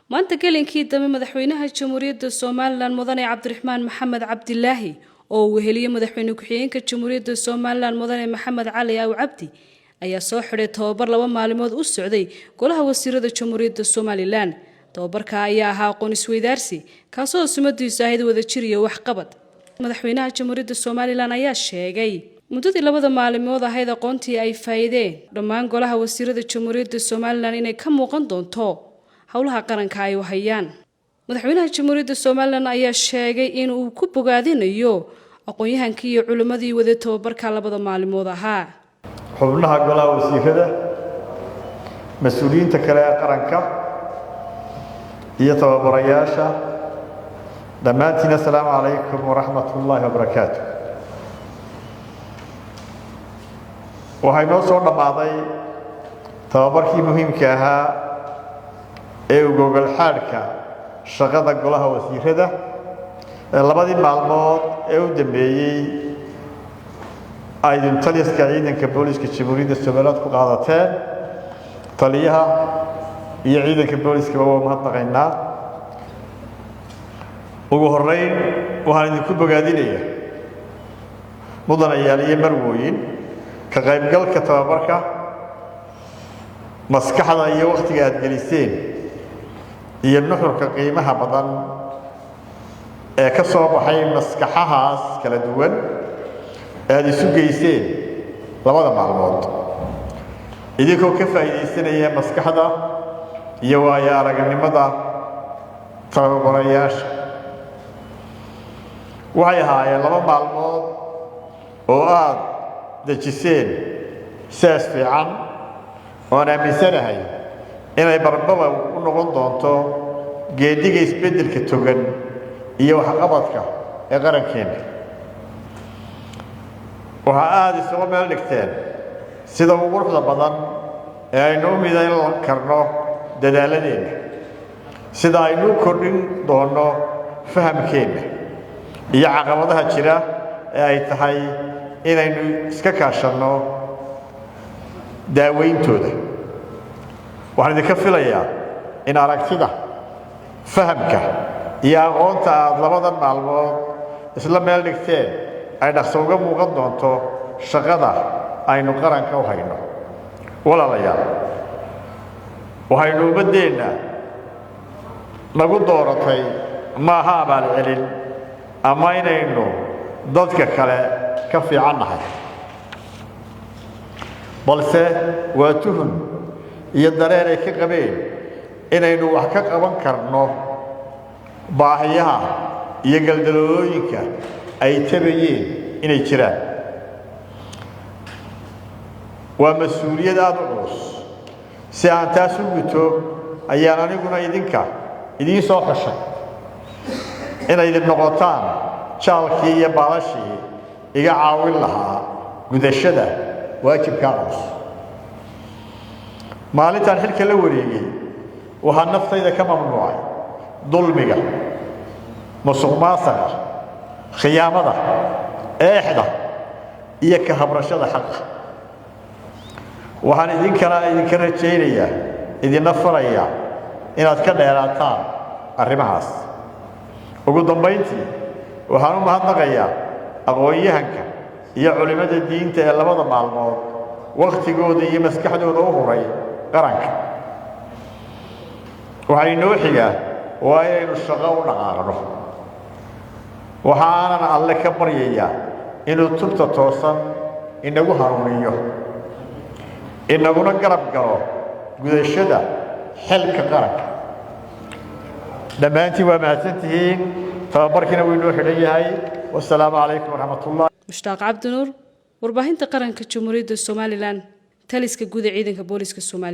Maanta gelinkii dambe, Madaxweynaha Jamhuuriyadda Somaliland, Mudane Cabdiraxmaan Maxamed Cabdilaahi, oo uu weheliyey Madaxweyne ku-xigeenka Jamhuuriyadda Somaliland, Mudane Maxamed Cali Aw Cabdi, ayaa soo xidhay tababar 2 maalimood u socday Golaha Wasiirada Jamhuuriyadda Somaliland. Tababarka ayaa ahaa aqoon isweydaarsi, kaasoo sumadiisu ahayd wadajir iyo waxqabad. Madaxweynaha Jamhuuriyadda Somaliland ayaa sheegay muddadii labada maalimood ahayd aqoontii ay faa'iideen dhammaan Golaha Wasiirada Jamhuuriyadda Somaliland inay ka muuqan doonto howlaha qaranka ay u hayaan. Madaxweynaha Jamhuuriyadda Somaliland ayaa sheegay in uu ku bogaadinayo aqoon-yahankii iyo culimmadii waday tababarka labada maalimood ahaa. Xubnaha Golaha Wasiirada, mas-uuliyiinta kale ee qaranka iyo tababarayaasha dhammaantiin, assalaamu calaykum waraxmat ullaahi wabarakaatu. Waxay noo soo dhammaaday tababarkii muhiimka ahaa ee ugogol xaadhka shaqada Golaha Wasiirada ee labadii maalmood ee u dambeeyey aydin taliska ciidanka booliska Jamhuuriyadda Somaliland ku qaadateen. Taliyaha iyo ciidanka booliskaba waa mahadnaqaynaa. Ugu horeyn, waxaan idinku bogaadinaya, mudanayaal iyo marwooyin, ka qaybgalka tababarka, maskaxda iyo wakhtiga aada geliseen iyo nuxurka qiimaha badan ee ka soo baxay maskaxahaas kala duwan ee aada isu geyseen labada maalmood, idinkoo ka faa'iidaysanaya maskaxda iyo waayo aragnimada tababarayaasha. Waxay ahaayeen 2 maalmood oo aada dejiseen saas fiican oan aaminsanahay inay barbaba u noqon doonto geediga isbeddelka togan iyo waxqabadka ee qarankeenna. Waxaa aada isugu meel dhigteen sida ugu quruxda badan ee aynu u midayn karno dadaaladeenna, sida aynu u kordhin doonno fahamkeenna iyo caqabadaha jira ee ay tahay inaynu iska kaashanno daaweyntooda. Waxaan idinka filayaa in aragtida, fahamka iyo aqoonta aada labadan maalmood isla meel dhigteen ay dhaqso uga muuqan doonto shaqada aynu qaranka u hayno. Walaalayaal, waxaynu ummaddeenna nagu dooratay maaha abaalcelin ama inaynu dadka kale ka fiican nahay, balse waa tuhun iyo dareen ay ka qabeen inaynu wax ka qaban karno baahiyaha iyo galdaloolooyinka ay tabayeen inay jiraan. Waa mas-uuliyad aada u culus. Si aan taas u guto ayaan aniguna idinka idiin soo xushay inay idin noqotaan jaalkii iyo baalashii iga caawin lahaa gudashada waajibkaa culus. Maalintaan xilka la wareegay, waxaa naftayda ka mamnuucay dulmiga, musuqmaasuqa, khiyaamada, eexda iyo ka habrashada xaqa. Waxaan idinkana idinka rajaynayaa, idinna farayaa inaad ka dheeraataan arrimahaas. Ugu dambayntii, waxaan u mahadnaqayaa aqoon-yahanka iyo culimmada diinta ee labada maalmood wakhtigooda iyo maskaxdooda u huray qaranka. Waxaa inoo xigaa waa inaynu shaqo u dhaqaaqno. Waxaanan Alle ka baryayaa inuu tubta toosan inagu hanuuniyo, inaguna garab galo gudashada xilka qaranka. Dhammaantiin waa mahadsan tihiin. Tababarkiina wuu inoo xidhan yahay. Wasalaamu calaykum waraxmat ullah. Mushtaaq Cabdinuur, warbaahinta qaranka Jamhuuriyadda Somaliland, taliska guud ee ciidanka booliska Somaliland.